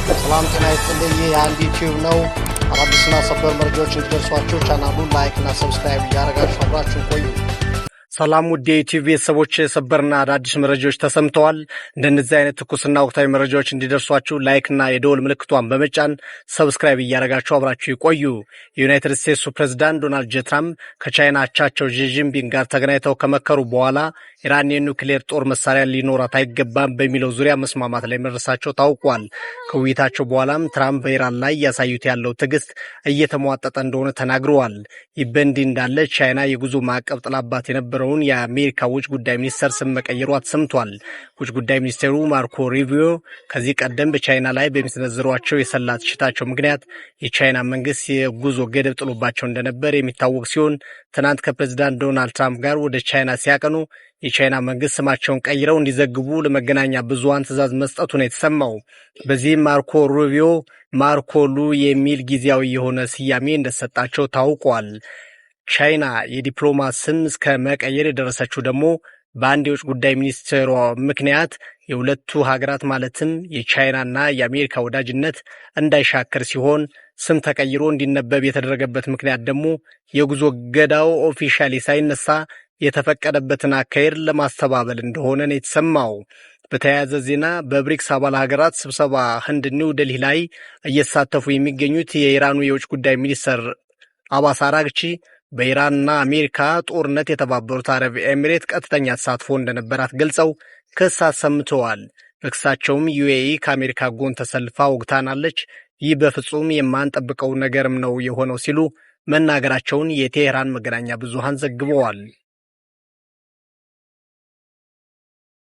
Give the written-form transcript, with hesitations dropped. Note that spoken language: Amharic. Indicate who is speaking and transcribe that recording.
Speaker 1: ሰላም ጤና ይስጥልኝ። ይህ የአንድ ዩቲዩብ ነው። አዳዲስና ሰበር መረጃዎች እንዲደርሷችሁ ቻናሉን like እና subscribe እያደረጋችሁ አብራችሁን ቆዩ። ሰላም ውድ የዩቲዩብ ቤተሰቦች፣ ሰበርና አዳዲስ መረጃዎች ተሰምተዋል። እንደነዚህ አይነት ትኩስና ወቅታዊ መረጃዎች እንዲደርሷችሁ like ና የደወል ምልክቷን በመጫን subscribe እያደረጋችሁ አብራችሁ ይቆዩ። የዩናይትድ ስቴትሱ ፕሬዝዳንት ዶናልድ ጄ ትራምፕ ከቻይና አቻቸው ዢ ጂንፒንግ ጋር ተገናኝተው ከመከሩ በኋላ ኢራን የኒውክሌር ጦር መሳሪያ ሊኖራት አይገባም በሚለው ዙሪያ መስማማት ላይ መድረሳቸው ታውቋል። ከውይይታቸው በኋላም ትራምፕ በኢራን ላይ እያሳዩት ያለው ትዕግስት እየተሟጠጠ እንደሆነ ተናግረዋል። ይህ በእንዲህ እንዳለ ቻይና የጉዞ ማዕቀብ ጥላባት የነበረውን የአሜሪካ ውጭ ጉዳይ ሚኒስተር ስም መቀየሯ ተሰምቷል። ውጭ ጉዳይ ሚኒስቴሩ ማርኮ ሩቢዮ ከዚህ ቀደም በቻይና ላይ በሚሰነዝሯቸው የሰላ ትችታቸው ምክንያት የቻይና መንግስት የጉዞ ገደብ ጥሎባቸው እንደነበር የሚታወቅ ሲሆን፣ ትናንት ከፕሬዚዳንት ዶናልድ ትራምፕ ጋር ወደ ቻይና ሲያቀኑ የቻይና መንግስት ስማቸውን ቀይረው እንዲዘግቡ ለመገናኛ ብዙሃን ትዕዛዝ መስጠቱ ነው የተሰማው። በዚህም ማርኮ ሩቢዮ ማርኮ ሉ የሚል ጊዜያዊ የሆነ ስያሜ እንደተሰጣቸው ታውቋል። ቻይና የዲፕሎማት ስም እስከ መቀየር የደረሰችው ደግሞ በአንድ የውጭ ጉዳይ ሚኒስትሯ ምክንያት የሁለቱ ሀገራት ማለትም የቻይናና የአሜሪካ ወዳጅነት እንዳይሻክር ሲሆን፣ ስም ተቀይሮ እንዲነበብ የተደረገበት ምክንያት ደግሞ የጉዞ እገዳው officially ሳይነሳ የተፈቀደበትን አካሄድ ለማስተባበል እንደሆነ ነው የተሰማው። በተያያዘ ዜና በብሪክስ አባል ሀገራት ስብሰባ ህንድ ኒው ደልሂ ላይ እየተሳተፉ የሚገኙት የኢራኑ የውጭ ጉዳይ ሚኒስትር አባስ አራግቺ በኢራንና አሜሪካ ጦርነት የተባበሩት አረብ ኤሚሬት ቀጥተኛ ተሳትፎ እንደነበራት ገልጸው ክስ አሰምተዋል። በክሳቸውም ዩኤኢ ከአሜሪካ ጎን ተሰልፋ ወግታናለች፣ ይህ በፍጹም የማንጠብቀው ነገርም ነው የሆነው ሲሉ መናገራቸውን የቴህራን መገናኛ ብዙሃን ዘግበዋል።